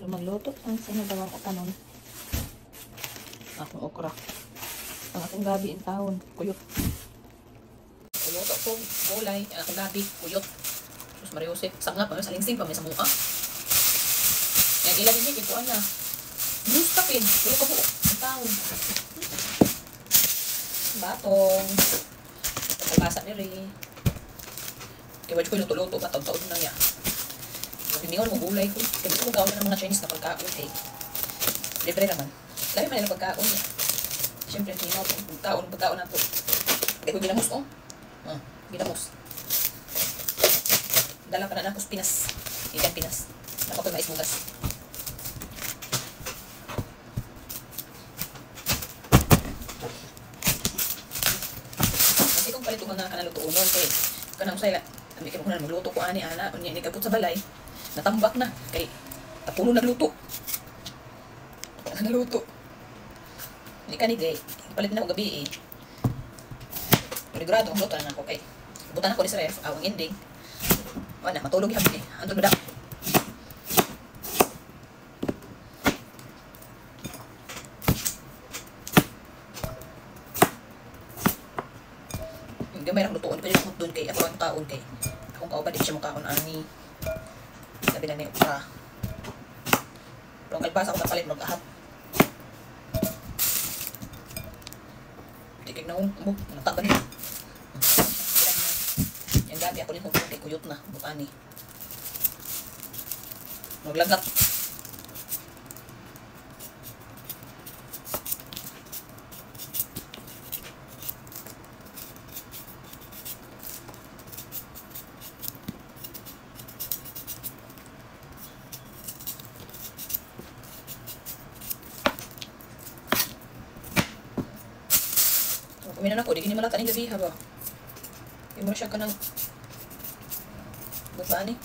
So magluto ang sinagawang utanon. Akong okra. Ang akong gabi in taon, kuyot. Luto ko gulay, ang akong gabi, kuyot. Sus Mariusip, sanga pa, sa lingsing pa may samuka. Yan ila din kikuan na. Bruce kapin, pero kabuok ang taon. Batong. Kalbasa diri. Kaya wala ko luto-luto ba, taon-taon na niya. Magningon mo gulay ko. Kaya gusto ko gawin ng mga Chinese na pagkaon kay libre naman. Labi man nila pagkaon niya. Siyempre, tingaw ko. Pagkaon, pagkaon na to. Kaya ko ginamos, oh. Ginamos. Dala pa na ako sa Pinas. Ikan Pinas. Dapat ko mais bugas. Kasi kung palit mga kanalutoon nun, kay kanang usay la. Ami kay mo magluto ko ani ana, unya ni kaput sa balay. Natambak na kay tapulo nagluto. Wala naluto. Hindi ka ni gay. Palit na ako gabi eh. Sigurado ang luto na ako kay butan ako ni sa ref, awang ending. Wala, matulog yung eh. Andun ba daw? Gamay lang lutoon. Pwede akong doon kay ako ang kaon kay akong kauban di siya mukhaon ani. Sabi na ni okra. Pero ang kalbasa ako napalit mag-ahap. Di kay naong mo, nata ba niya? Yang gabi ako din kung kay kuyot na butani. Maglagat. Kuminan ako, di kini malata ni gabi ha ba? Di mo na siya ka ng butani.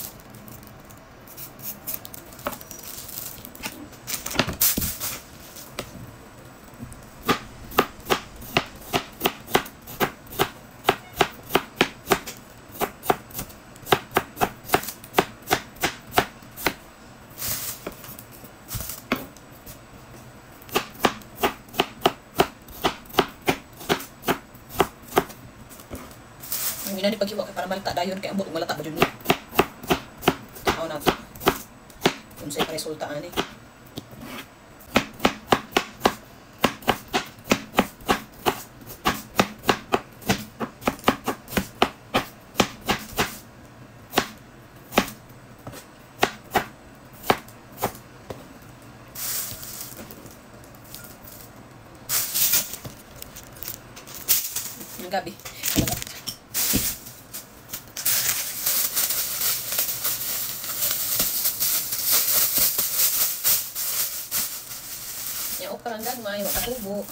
Yung ina ni paghiwa kay para malata dayon kay ambot ug malata ba jud ni. Tanaw na to. Unsay pa resulta ani. Yung gabi. Yung okra ang gagmay, makatubo.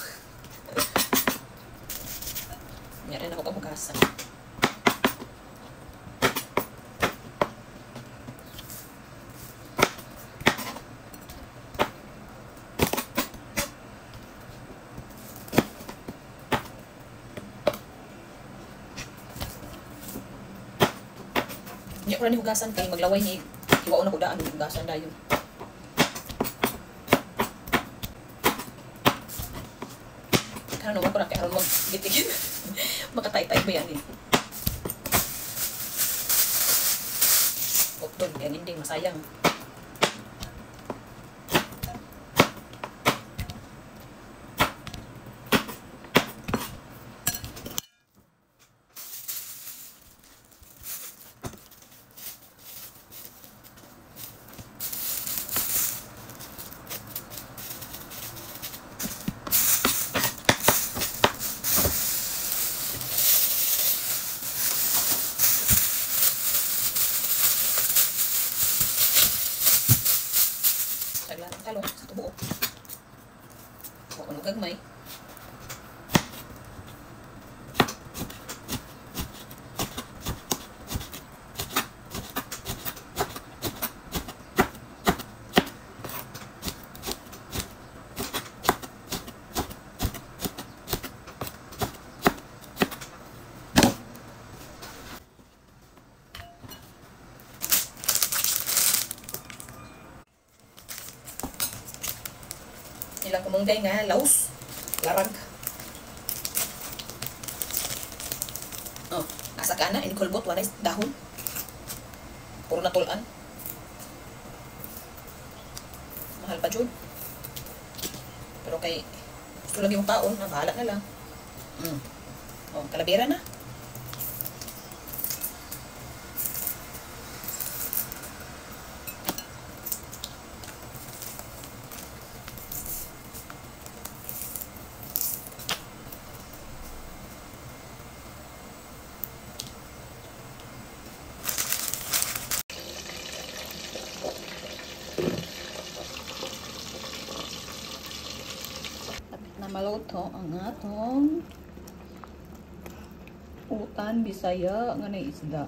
Nga rin ako kabukasan. Hindi ko na nihugasan kay maglaway ni hiwaon ako daan hugasan dayon. Karon ko na kay aron maggitigin. Makatay-tay ba yan eh. Opton, yan hindi masayang. Talong sa tubuok. O ano gagmay. Ilang kamunggay nga laos. Larag. Oh, asa ka na inkulbot walay dahon. Puro na tulan. Mahal pa jud. Pero kay gusto lagi mong kaon, na bahala na lang. Oh, kalabera na. Na maluto ang atong utan Bisaya nga nay isda.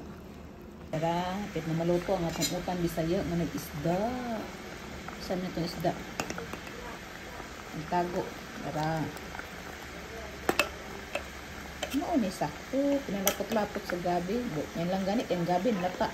Tara, hapit na maluto ang atong utan Bisaya nga nay isda. Saan na itong isda? Ang tago. Tara. Noon ni sakto. Pinalapot-lapot sa gabi. Ngayon lang ganit. Yung gabi, nata.